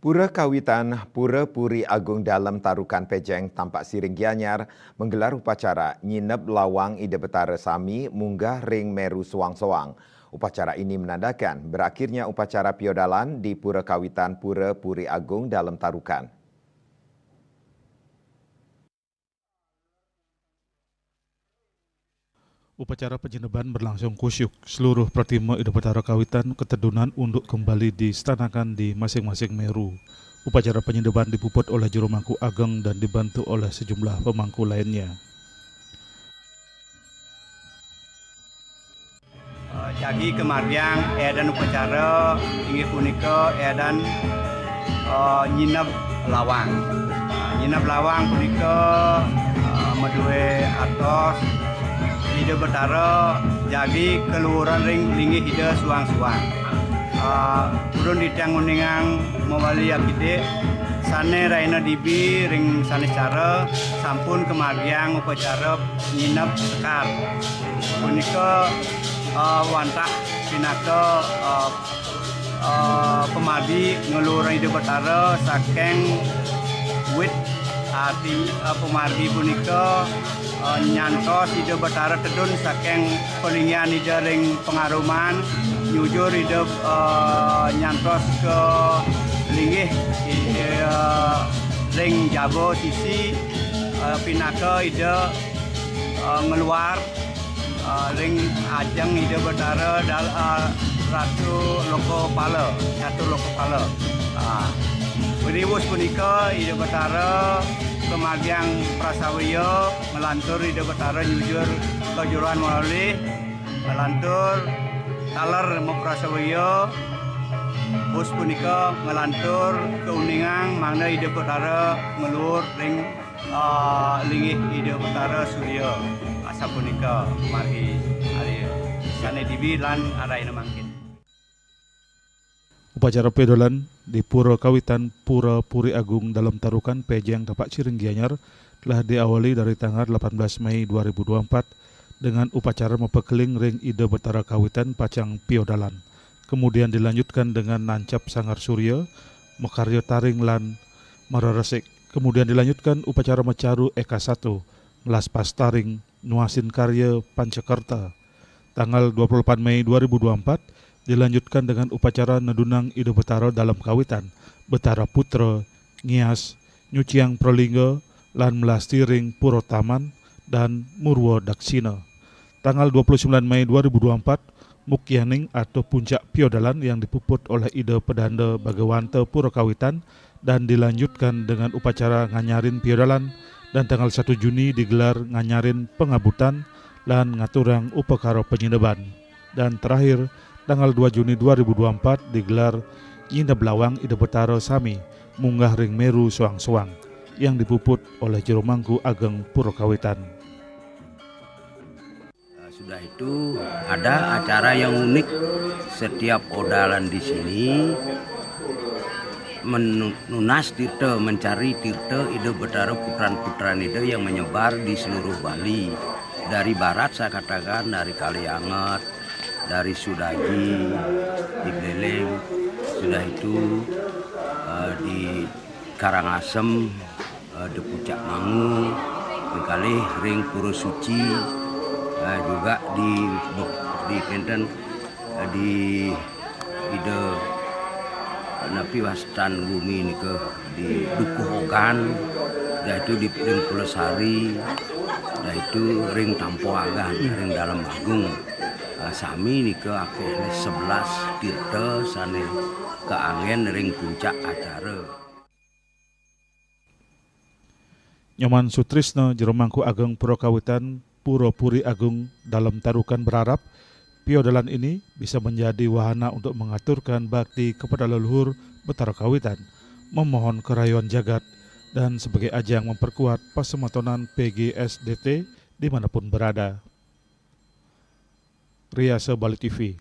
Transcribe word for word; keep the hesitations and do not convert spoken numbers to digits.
Pura Kawitan, Pura Puri Agung Dalem Tarukan Pejeng, Tampak Siring Gianyar, menggelar upacara nyineb lawang Ida Betara sami munggah ring Meru Soang-Soang. Upacara ini menandakan berakhirnya upacara piodalan di Pura Kawitan, Pura Puri Agung Dalem Tarukan. Upacara penyineban berlangsung kusyuk. Seluruh pratima Ida Betara Kawitan ketedunan unduk kembali distanakan di masing-masing meru. Upacara penyineban dipuput oleh Juru Mangku Ageng dan dibantu oleh sejumlah pemangku lainnya. Eh, jagi kamargiang edan upacara inggih punika edan, eh, nyineb lawang. Eh, nyineb lawang punika, eh, madue atos Ida Betara jagi kaluhuran ring linggih Ida suang-suang. Eh, purun titiang nguningang mawali akidik sane rahina dibi ring sane cara sampun kamargiang upacara nyineb sekar. Punika, eh, wantah pinaka, eh, eh, pamargi ngluhurang Ida Betara saking wit, arti, eh, pamargi punika, eh, nyantos Ida Betara tedun saking palinggihan Ida ring pangaruman, nyujur Ida, eh, nyantos ka linggih, eh, ring jaba sisi, eh, pinaka Ida, eh, ngluar, eh, ring ajeng Ida Betara dal-, eh, Ratu Lokapala, Catur Lokapala. Ah, riwus punika Ida Betara kamargiang prasawya nglantur Ida Betara nyujur ka jeroan malih, nglantur taler maprasawya, wus punika nglantur kauningang mangda Ida Betara ngluhur ring, ah, linggih Ida Betara Surya, asapunika margi ari sane dibi lan arahina mangkin. Upacara piodalan di Pura Kawitan, Pura Puri Agung Dalem Tarukan, Pejeng, Tampak Siring Gianyar telah diawali dari tanggal delapan belas Mei dua ribu dua puluh empat dengan upacara mapakeling ring Ida Betara Kawitan pacang piodalan. Kemudian dilanjutkan dengan nancap Sanggar Surya, makarya taring lan mararesik. Kemudian dilanjutkan upacara macaru Eka Satu, melaspas taring, nuasin karya Pancakerta. Tanggal dua puluh delapan Mei dua ribu dua puluh empat dilanjutkan dengan upacara nedunang Ida Betara Dalem Kawitan, Betara Putra, ngias, nyuciang pralingga, lan melasti ring Pura Taman dan Murwa Daksina. Tanggal dua puluh sembilan Mei dua ribu dua puluh empat, mukyaning atau puncak piodalan yang dipuput oleh Ida Pedanda Bagawanta Pura Kawitan dan dilanjutkan dengan upacara nganyarin piodalan, dan tanggal satu Juni digelar nganyarin pangabutan lan ngaturang upakara panyineban. Dan terakhir, tanggal dua Juni dua ribu dua puluh empat digelar nyineb lawang Ida Betara sami munggah ring Meru Soang-Soang yang dipuput oleh Juru Mangku Ageng Pura Kawitan. Eh, sudah itu, ada acara yang unik. Setiap odalan di sini menunas tirta, mencari tirta Ida Betara, putran-putran Ida yang menyebar di seluruh Bali. Dari barat, saya katakan, dari Kalianget, dari Sudaji, di Beleleng. Sudah itu, eh, di Karangasem, eh, di Puncak Mangu, kalih ring Pura Suci, eh, juga di, di kenten, eh, di Ida, napi wastan gumi nika, di Dukuh Ogan, dah itu di ring Pulasari, dah itu ring Tampoagan, ring Dalem Agung. Eh, sami nika akeh sebelas tirta sane kaanggen ring puncak acara. Nyoman Sutrisno, Jero Mangku Ageng Pura Kawitan, Pura Puri Agung Dalem Tarukan, berharap piodalan ini bisa menjadi wahana untuk mengaturkan bakti kepada leluhur Betara Kawitan, memohon kerayuan jagat, dan sebagai ajang memperkuat pasemetonan P G S D T di manapun berada. Riasa Bali T V.